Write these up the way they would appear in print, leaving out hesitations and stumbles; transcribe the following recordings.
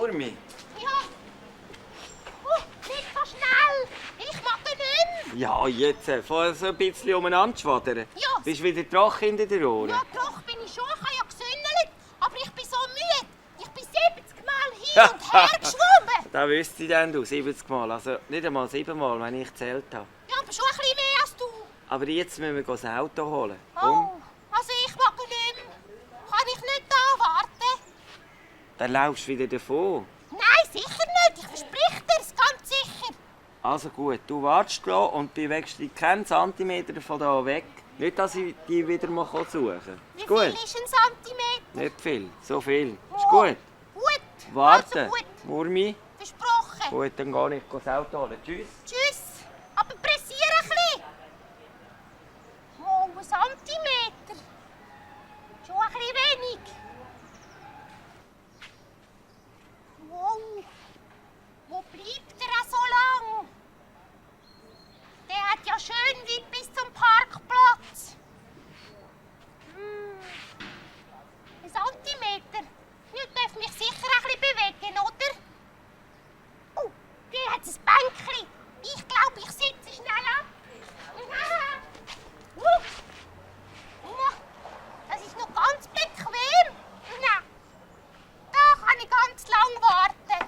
Murmi? Ja. Nicht so schnell. Ich mag nicht mehr. Ja, jetzt. Vorher so ein bisschen umeinander schwadern. Ja. Bist du wieder trocken hinter den Ohren? Ja, doch, bin ich schon. Ich habe ja gesündelt. Aber ich bin so müde. Ich bin 70 Mal hin und her geschwommen. Das wüsste ich dann, du, 70 Mal. Also nicht einmal 7 Mal, wenn ich gezählt habe. Ja, aber schon ein bisschen mehr als du. Aber jetzt müssen wir das Auto holen. Oh, Komm, also ich mag nicht mehr. Kann ich nicht da warten? dann laufst du wieder davon. Nein, sicher nicht. Ich verspreche dir es ganz sicher. Also gut, du wartest da und bewegst dich keinen Zentimeter von da weg. Nicht, dass ich dich wieder mal suchen kann. Wie Ist gut? viel ist ein Zentimeter? Nicht viel, so viel. Ist Oh, gut? Gut. Warte. Also gut. Murmi. Versprochen. Gut, dann gehe ich das Auto holen. Tschüss. Tschüss. Aber pressiere ein bisschen. Oh, ein Zentimeter. Schon ein bisschen wenig. Wow. Wo bleibt er auch so lang? Der hat ja schön weit bis zum Parkplatz. Ein Zentimeter. Ich darf mich sicher ein bisschen bewegen, oder? Oh, der hat ein Bänkchen. Ich glaube, ich sitze schnell ab. Das ist noch ganz bequem. Da kann ich ganz lang warten.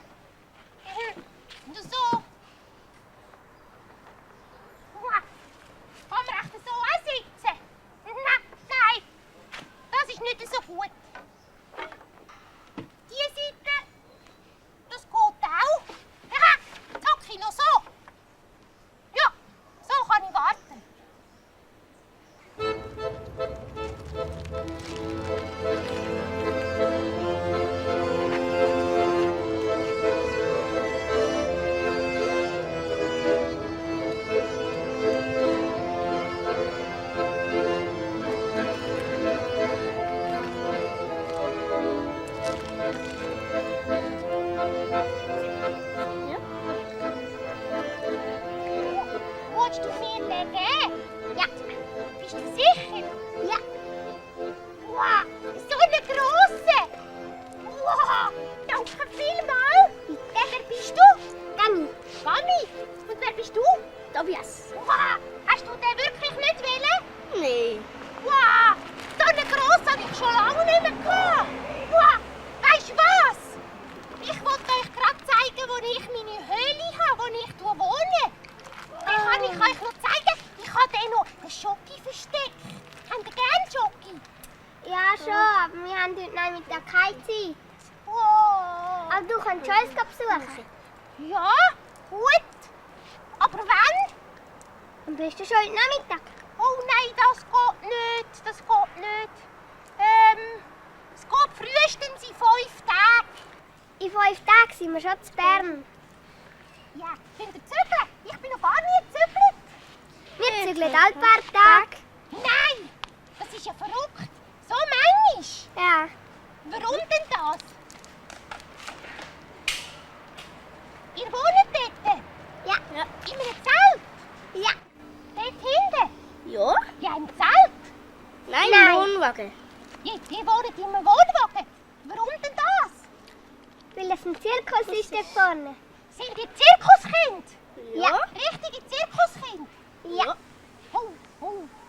Und so. Kann man echt so auch sitzen? Nein, das ist nicht so gut. Die Seite, das geht auch. Jetzt hocke ich noch so. Ja, so kann ich warten. Willst du mir den geben? Ja. Bist du sicher? Ja. Wow, so eine grosse. Wow, danke vielmals. Wer bist du? Gani. Gani? Und wer bist du? Tobias. Wow, hast du den wirklich nicht wollen? Nein. Wow, so eine grosse habe ich schon lange nicht mehr gehabt. Wow, weißt du was? Ich wollte euch gerade zeigen, wo ich meine Höhle habe, wo ich wohne. Kann ich euch noch zeigen? Ich habe den noch einen Schoki versteckt. Habt ihr gerne Schoki? Ja, schon, aber wir haben heute Nachmittag keine Zeit. Wow. Aber du kannst uns besuchen. Ja, gut. Aber wann? Dann bist du schon heute Nachmittag. Oh nein, das geht nicht. Das geht nicht. Es geht frühestens in 5 Tagen. In 5 Tagen sind wir schon zu Bern. Ja, könnt ihr zügeln? Ich bin noch gar nie gezügelt. Wir zügeln alle paar Tage. Nein, das ist ja verrückt. So manchmal. Ja. Warum denn das? Ihr wohnt dort? Ja. In einem Zelt? Ja. Dort hinten? Ja? Ja, im Zelt? Nein, im Wohnwagen. Ihr wohnt in einem Wohnwagen. Warum denn das? Weil es ein Zirkus ist dort vorne. Sind ihr Zirkuskind? Ja. Richtige Zirkuskind? Ja. Oh,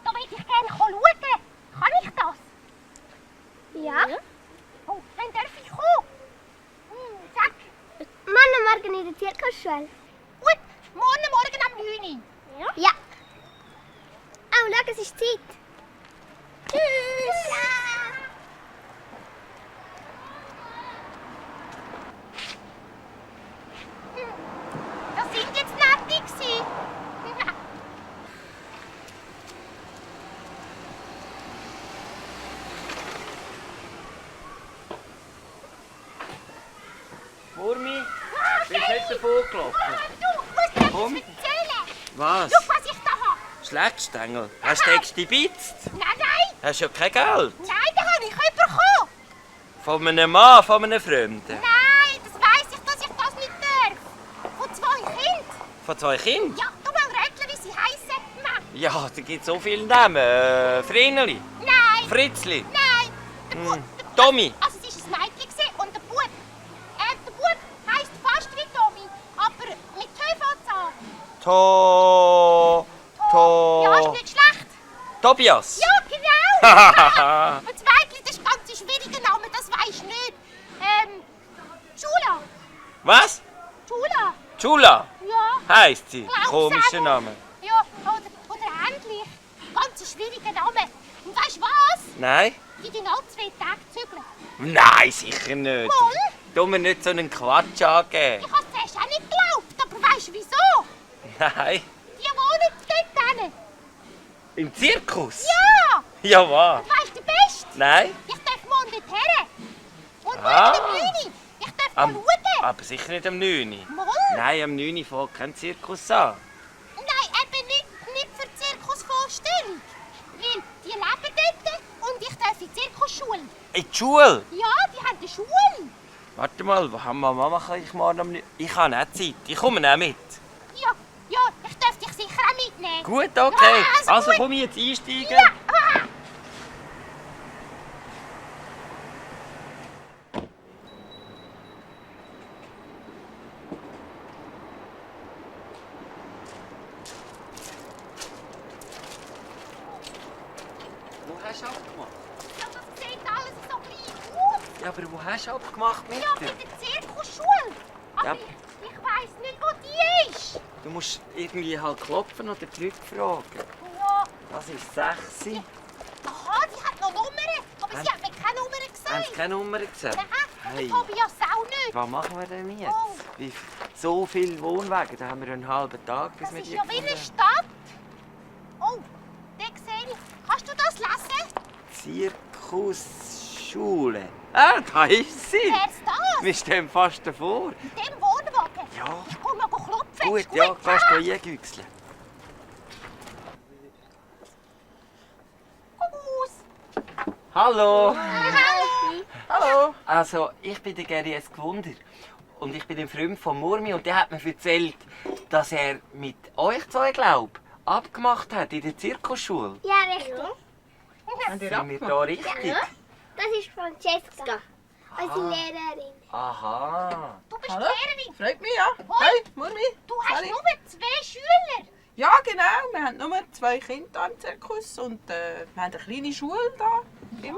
da möchte ich gerne schauen. Kann ich das? Ja. Oh, dann darf ich kommen. Zack. Morgen in der Zirkusschule. Gut, morgen am 9 Uhr. Ja. Oh, schau, es ist Zeit. Tschüss. Das sind jetzt nette gewesen. Murmi, bist du nicht davon gelaufen? Du, musst dir Komm. etwas erzählen. Was? Schau, was ich da habe. Schleckstängel? Hast du dich gebitzt? Nein. Hast du ja kein Geld? Nein, da habe ich bekommen. Von einem Mann, von einem Fremden? Nein, das weiss ich, dass ich das nicht darf. Von 2 Kindern. Von 2 Kindern? Ja, du mal rätseln, wie sie heissen. Ja, da gibt es so viele Namen. Vreneli, Nein. Fritzli, Nein. Der Bub. Tommy. Also es war ein Mädchen und der Bub. Der Bub Ja, ist nicht schlecht. Tobias? Ja, genau. Und das Mädchen, das ist ein ganz schwieriger Name, das weisst du nicht. Jula. Was? Jula. Jula Ja. heisst sie. Glaub's Komischer auch. Name. Ja, oder ähnlich. Ganz schwieriger Name. Und weißt du was? Nein? Die tun alle 2 Tage zügeln. Nein, sicher nicht. Voll. Tu mir nicht so einen Quatsch angeben. Ich habe es zuerst auch nicht geglaubt, aber weißt du wieso? Nein. Die wohnen dort hinten. Im Zirkus? Ja. Ja, was? Und weißt du, der Beste? Nein? Ich darf morgen dorthin. Und Ah. morgen um 9 Uhr. Ich darf mal schauen. Aber sicher nicht am 9 Uhr. Mal. Nein, am 9 Uhr fängt kein Zirkus an. Nein, eben nicht für die Zirkusvorstellung. Weil die leben dort und ich darf in die Zirkusschule. In die Schule? Ja, die haben eine Schule. Warte mal, wo haben wir Mama kann ich morgen am 9 Uhr? Ich habe auch Zeit. Ich komme auch mit. Ja, ich darf dich sicher auch mitnehmen. Gut, okay. Ja, Also gut. komm ich jetzt einsteigen. Ja. Ah. Wo hast du abgemacht? Ja, das sieht alles so gleich aus. Ja, aber wo hast du abgemacht mit Ja, bei dir? der Zirkusschule. Aber Ja. ich weiss nicht, wo die ist. Du musst irgendwie halt klopfen oder die Leute fragen. Ja, Das ist 6. aha, die hat noch Nummern. Aber sie hat mir keine Nummern Haben gesagt. sie keine Nummer gesagt? Nein, Hey. ich habe ja auch nicht. Was machen wir denn jetzt? Oh. Wie so viele Wohnwagen, da haben wir einen halben Tag, bis Das wir ist die ja wie eine gefunden Stadt. Oh, den sehe ich. Kannst du das lesen? Zirkusschule. Ah, da ist sie. Wer ist das? Wir stehen fast davor. In dem Wohnwagen? Ja. Ich komme mal klopfen. Gut, Ist ja, kannst du eingüchseln. Aus. Hallo. Hallo. Hallo. Also, ich bin der Gary Gwunder. Und ich bin ein Freund von Murmi und der hat mir erzählt, dass er mit euch zwei, glaub, abgemacht hat in der Zirkusschule. Ja, richtig. Habt ihr Sind wir da richtig? Das ist Francesca, unsere Lehrerin. Aha. Du bist Hallo? Lehrerin. Freut mich, ja. Hoi. Hey, Mami. Du hast Sali. nur 2 Schüler. Ja, genau. Wir haben nur 2 Kinder im Zirkus und wir haben eine kleine Schule da. Ja.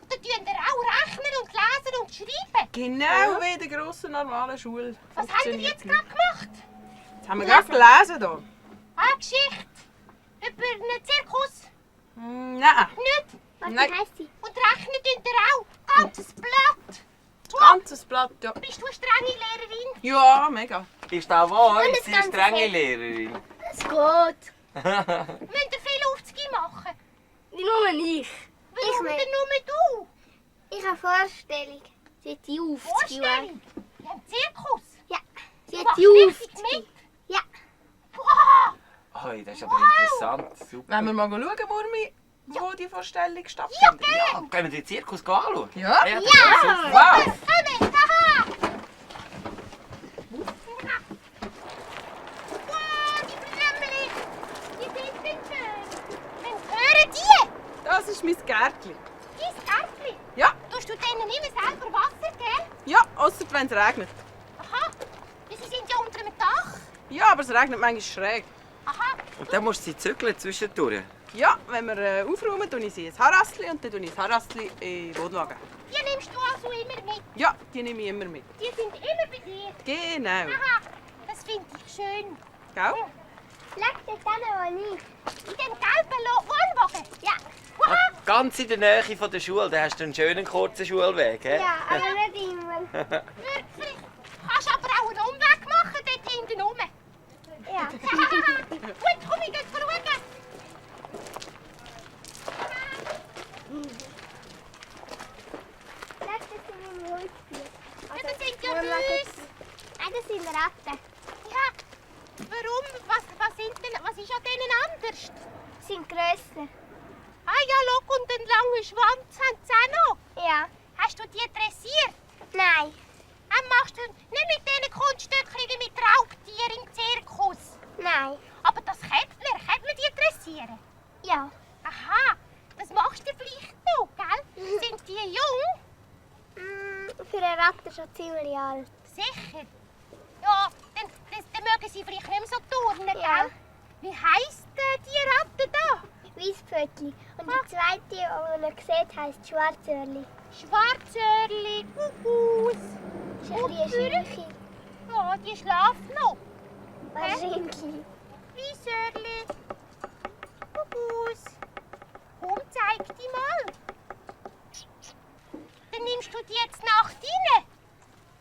Da tun ihr auch rechnen und lesen und schreiben. Genau wie in der grossen normalen Schule. Was habt ihr jetzt gerade gemacht? Jetzt haben wir gerade gelesen hier. Eine Geschichte über einen Zirkus. Nein. Nicht. Was Nein. heisst sie? Und rechnen tun ihr auch. Ganzes Blatt. Ganzes Blatt, ja. Bist du eine strenge Lehrerin? Ja, mega. Ist das wahr? Und Ist das sie eine Ganze strenge Fest. Lehrerin? Es geht. Müsst ihr viel Aufzüge machen? Nur ich. Warum Ich denn nur du? Ich habe Vorstellung. Sie hat die Aufzüge. Vorstellung. Ja, im Zirkus. Ja, sie Du hat machst die richtig Aufzüge. mit. Ja. Wow. Oi, das ist aber interessant. Super. Wollen wir mal schauen, Murmi, wo die Vorstellung Ja, stattfindet? gern. Können wir den Zirkus anschauen? Ja? Ja. Das ist super. Wow. Komm, haha. Wow, die Blümchen. Die sind nicht schön. Dann hören die. Das ist mein Gärtchen. Dein Gärtchen. Ja, Tust du denen immer selber Wasser geben? ja, ausser wenn es regnet. Aha. Sie sind ja unter dem Dach. Ja, aber es regnet manchmal schräg. Aha. Und dann musst du sie zügeln zwischendurch. Ja, wenn wir aufräumen, tue ich sie ins Harastli und dann tue ich das Harastli in den Wohnwagen. Die nimmst du also immer mit. Ja, die nehme ich immer mit. Die sind immer bei dir. Genau. Aha. Das finde ich schön. Gell? Leg dich dann wo nicht. In dem gelben Wohnwagen. Ja. Ah, ganz in der Nähe von der Schule, da hast du einen schönen kurzen Schulweg. He? Ja, aber nicht immer. Wirklich. Kannst aber auch einen Umweg machen dort hinten rum. Ja. Gut, komm, ich gehe schauen. Leg dich in meinen Holztier. Ja, das sind ja Mäuse. Nein, das sind Ratten. Ja. Warum? Was ist an denen anders? Sie sind grösser. Ah ja, schau, und einen langen Schwanz haben sie auch noch. Ja. Hast du die dressiert? Nein. Machst du nicht mit diesen Kunststückchen wie mit Raubtieren im Zirkus? Nein. Aber das könnte man die dressieren. Ja. Aha, das machst du vielleicht noch, gell? Sind die jung? Für eine Ratte schon ziemlich alt. Sicher. Ja, dann dann mögen sie vielleicht nicht mehr so turnen, Ja. gell? Wie heisst die Ratte da? Weisspfötli. Und die zweite, die man sieht, heisst Schwarzöhrli. Schwarzöhrli, Kuckuck. Das ist ein bisschen eine Schilche. Ja, die schlaft noch. Wahrscheinlich. Weissörli. Kuckuck. Komm, zeig die mal. Dann nimmst du die jetzt Nacht rein?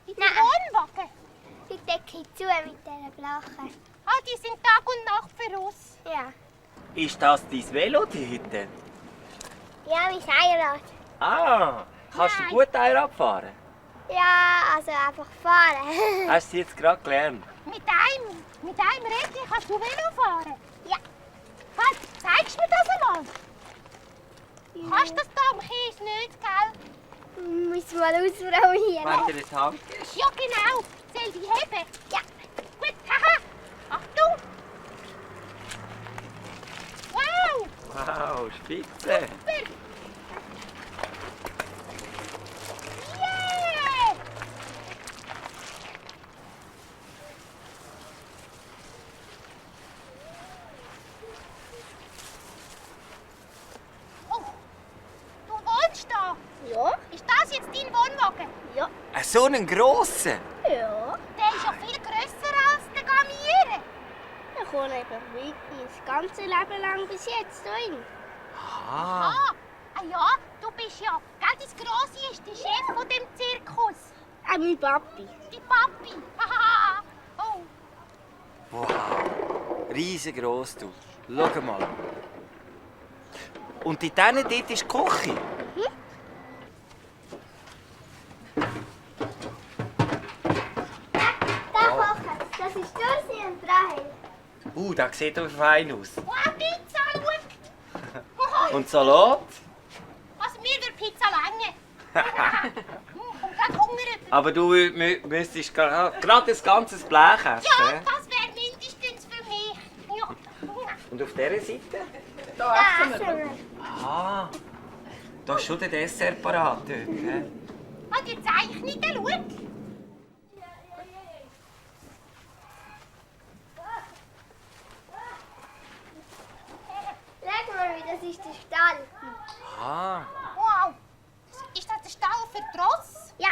In den Nein. Wohnwagen? Die decke ich zu mit dieser Blache. Ah, die sind Tag und Nacht für uns. Ja. Ist das dein Velo heute? Ja, mein Heirat. Ah, kannst du Nein. gut Einrad fahren? Ja, also einfach fahren. Hast du sie jetzt gerade gelernt? Mit einem Rädchen kannst du Velo fahren? Ja. Halt, zeigst du mir das einmal? Kannst du das da am Kies nicht, gell? Müssen mal ausprobieren. Wenn dir eine Hand ist. Ja, genau. Soll die heben? Ja. Gut, haha. Achtung. Wow, Wow, spitze. super. Yeah. Oh, du wohnst da. Ja. Ist das jetzt dein Wohnwagen? Ja. So einen grossen? Ja. Der ist ja viel grösser als der Gamiere. Ich wohne einfach mein ganzes Leben lang bis jetzt drin. Aha. Ja, du bist ja, gell, das Grosse ist der Chef von dem Zirkus. Auch mein Papi. Die Papi. Haha. Oh, Wow, riesengroß du. Schau mal. Und in diesen dort ist die Küche. Da kochen. Das ist Dursi und Rahel. Das sieht aber fein aus. wow, Pizza, schau. Und Salat? Also mir wird Pizza lange. Und grad Hunger. Aber du müsstest gerade ein ganzes Blech essen. Ja, das wäre mindestens für mich. Ja. Und auf dieser Seite? Da Da essen wir. essen wir. Aha. Da ist schon der Dessert parat dort. He? Und die Zeichnungen, schau. Schau mal, wie das ist der Stall. Aha. Wow. Ist das der Stall für die Ross? Ja.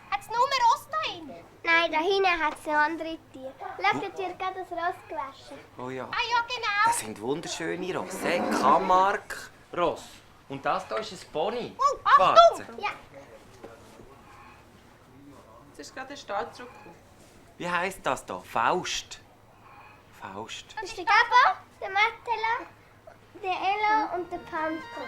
Hat es nur Ross da drin? Nein, da hinten hat es noch andere Tiere. Schau, jetzt wird gerade das Ross gewaschen. Oh ja. Ah ja, genau. Das sind wunderschöne Rosse. Camargue-Ross. Und das hier ist ein Pony. Oh, Achtung! Schwarze. Ja. Jetzt ist gerade der Stall zurückgekommen. Wie heisst das hier? Faust. Faust. Das ist der Gabo, der Martella, der Ella und der Panther.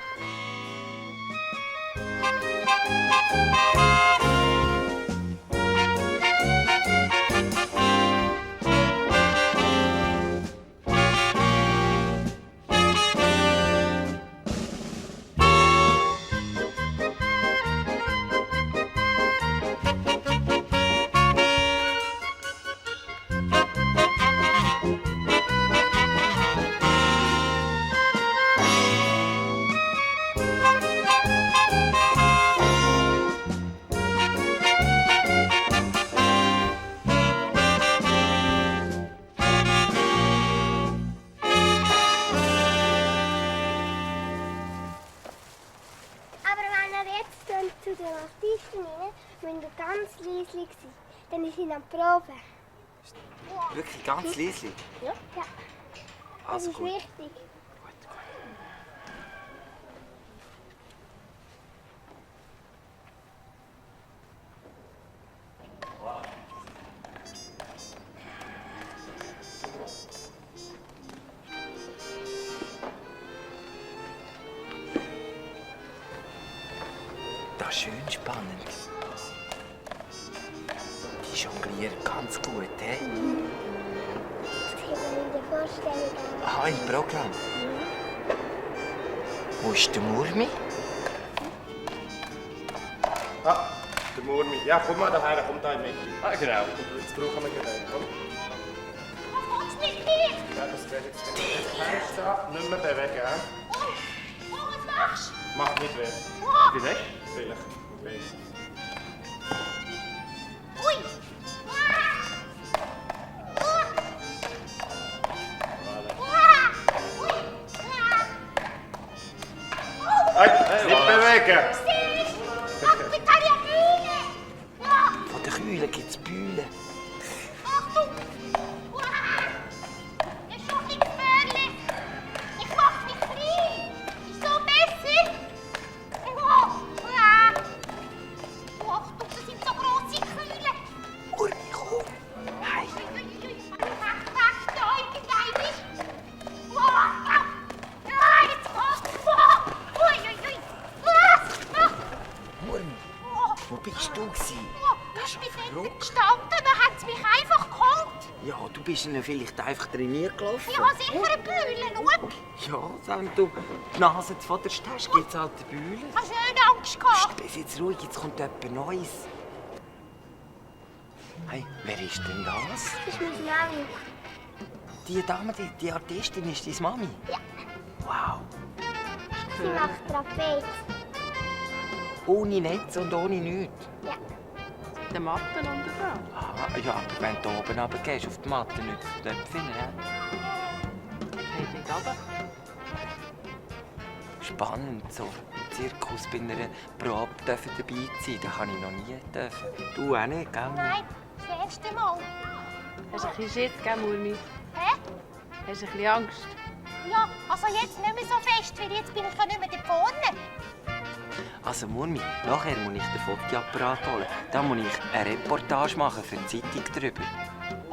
Aber wenn er jetzt dann zu den Artisten rein, müssen wir ganz leise sein. Dann ist ihn am Proben. Wirklich ganz leise. Ja. Das Also ist gut. wichtig. Das ist schön spannend. Die jonglieren ganz gut, he? Das sieht man in der Vorstellung an. Aha, im Programm. Wo ist der Murmi? Ah, der Murmi. Ja, komm mal daher, komm da in die Mitte. Ah, genau. Jetzt brauchen wir gleich. Komm. Was willst du mit mir? Ja, das geht jetzt nicht. Fenster nicht mehr bewegen. He? Oh, was machst du? Macht nicht weh. Oh, Wie weg? Vielleicht. Weiss. ui. Ah. Oh. Nicht bewegen! Ach, mit der Kühle! Ja, Von den Kühlen gibt es Bühlen. Achtung! Wow. Das ist schon ein bisschen gefährlich. Ich mach mich klein. Ist so besser. Wow. Wow. Oh, Achtung, das sind so grosse Kühle. Murmi, komm! Hey! Weg, da irgendein ist. Wow. Ja, jetzt kommt's. Wow. Ui, ui, ui. Was? Murmi, wo bist du gewesen? Ich bin dort gestanden, dann hat es mich einfach geholt. Ja, du bist ihnen vielleicht einfach trainiert gelaufen. Ich habe sicher eine Bühle, schau. Ja, wenn du die Nase zuvorderst hast, gibt es halt eine Bühne. Ich habe schön Angst gehabt. Bist jetzt ruhig, jetzt kommt etwas Neues. Hey, wer ist denn das? Das ist meine Mami. Die Dame, die Artistin, ist deine Mami? Ja. Wow. Sie macht Trapez. Ohne Netz und ohne nichts. Ja. Der Matten unten dran. Ah, ja, aber wenn du oben runtergehst auf die Matte, nützt es dort finden, ja? Geht nicht runter. Spannend, so im Zirkus bei einer Probe dürfen dabei sein. Das habe ich noch nie dürfen. Du auch nicht, gell? Nein, das erste Mal. Hast du ein bisschen Schiss, gell, Murmi? Hä? Hast du ein bisschen Angst? Ja, also jetzt nicht mehr so fest, weil jetzt bin ich ja nicht mehr da vorne. Also Murmi, nachher muss ich den Fotoapparat holen. Da muss ich eine Reportage machen für die Zeitung drüber.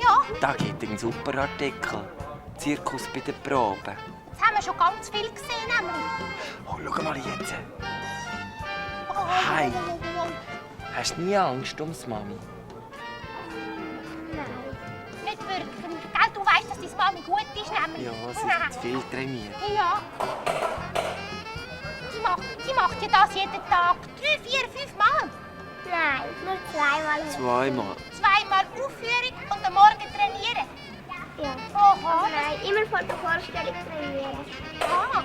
Ja, Da gibt es einen super Artikel. Zirkus bei den Proben. das haben wir schon ganz viel gesehen. Nämlich. Oh, schau mal jetzt. Oh, Hi. oh, oh, oh. Hast du nie Angst ums Mami? Nicht wirklich. Gell, du weißt, dass deine Mami gut ist. Nämlich. Ja, sie ist viel trainiert. Ja. Sie macht ja das jeden Tag. 3, 4, 5 Mal. Nein, nur zweimal. Zweimal. Zweimal Aufführung und am Morgen trainieren. Ja. Oha. Nein, immer vor der Vorstellung trainieren. Ah.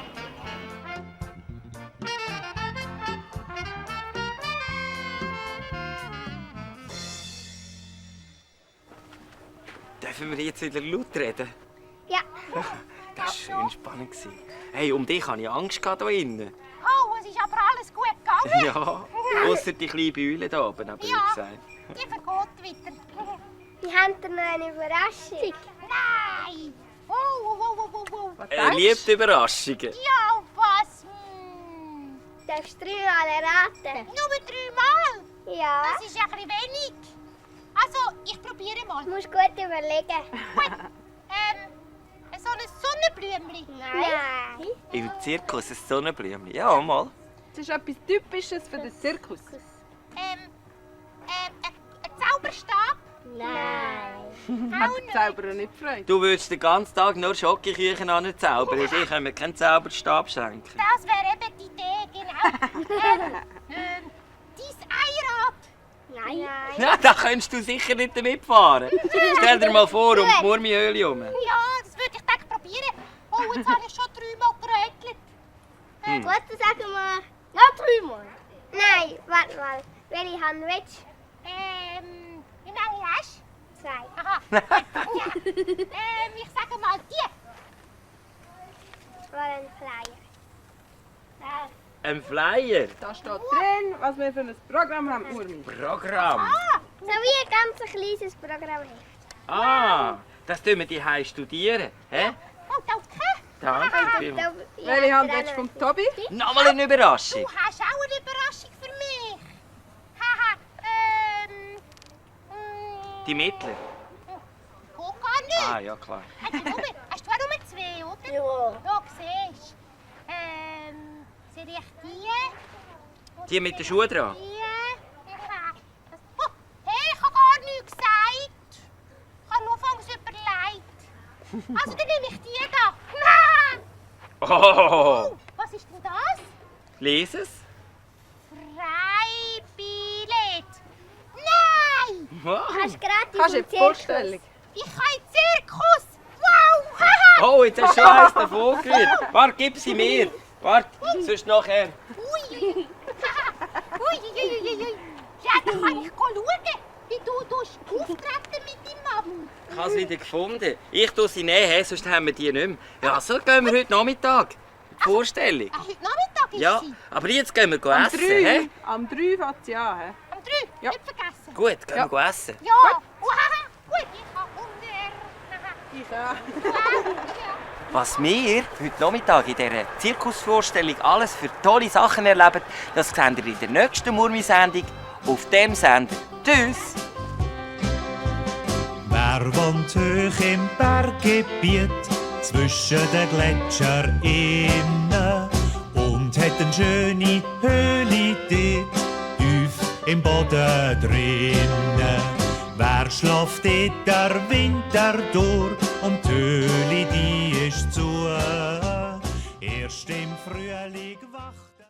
Dürfen wir jetzt wieder laut reden? Ja. Das war schön spannend. Hey, um dich hatte ich Angst hier innen. Oh, es ist aber alles gut gegangen. Ja, ausser die kleine Bühle hier oben, habe ich Ja. gesagt. Die vergeht wieder. Wir haben dir noch eine Überraschung. Nein. Oh, oh, oh, oh, oh, oh. Was Er liebt Überraschungen. Ja, und was? Du darfst 3 Mal erraten. Nur 3 Mal. Ja. Das ist ein bisschen wenig. Also, ich probiere mal. Du musst gut überlegen. So ein Sonnenblümchen. Nein. Im Zirkus ein Sonnenblümchen. Ja, mal. Das ist etwas Typisches für den Zirkus. Ein Zauberstab. Nein. Hat der Zauberer nicht Freude? Du würdest den ganzen Tag nur Schokoküchen anzaubern. Ich kann mir keinen Zauberstab schenken. Das wäre eben die Idee, genau. Dein Eirad. Nein. Ja, da könntest du sicher nicht damit fahren. Stell dir mal vor, um die Murmihöhle herum. Ja, das würde ich dann probieren. Oh, jetzt habe ich schon 3 Mal gerätselt. Gut, dann sagen wir noch 3 Mal. Nein, warte mal. Welche Hand willst du? Wie lange hast du? 2. Aha. Ja. Ich sage mal die. Das war ein Flyer. Ein Flyer. Da steht drin, was wir für ein Programm haben, Murmi. Programm. So wie ein ganz kleines Programm. Ah, das tun wir die Heim studieren. Hä? Oh, danke. Danke vielmals. Welche Hand willst du vom Tobi? Nochmal eine Überraschung. Du hast auch eine Überraschung für mich. Haha. Die Mittler. Geht gar nicht. Ah, ja klar. Hast du auch nur 2, oder? Ja. Ja, siehst du. Sehe ich die? Die mit den Schuhen dran. Die? Oh, hey, ich habe gar nichts gesagt. Ich habe nur anfangs überlegt. Also, dann nehme ich die da. Oh, Was ist denn das? lies es. Freibillett. Nein! Wow. Hast gratis Kannst du im dir die Vorstellung? Ich kann in den Zirkus. Wow! Haha! Oh, jetzt hast du schon eins davon gerührt. Warte, gib sie mir. Warte, sonst nachher. Ui! Ui, ui, ui, ui. Ja, dann kann ich schauen, wie du auftreten mit deinem Mann. Ich habe sie wieder gefunden. Ich tue sie nehmen, sonst haben wir die nicht mehr. Ja, so gehen wir heute Nachmittag. Die Vorstellung. Heute Nachmittag? Ja, sein. aber jetzt gehen wir Am essen, 3. hä? Am 3 fängt es ja an. Hä? Am 3, Ja. nicht vergessen. Gut, gehen Ja. wir essen. Ja. Wow, gut, ich habe Hunger. Ich auch. Was wir heute Nachmittag in dieser Zirkusvorstellung alles für tolle Sachen erleben, das seht ihr in der nächsten Murmi-Sendung auf dem Sender. Tschüss! Wer wohnt hoch im Berggebiet zwischen den Gletschern innen und hat eine schöne Höhle dort tief im Boden drinnen? Wer schläft dort der Winter durch und die Höhle die ist zu? Erst im Frühling wacht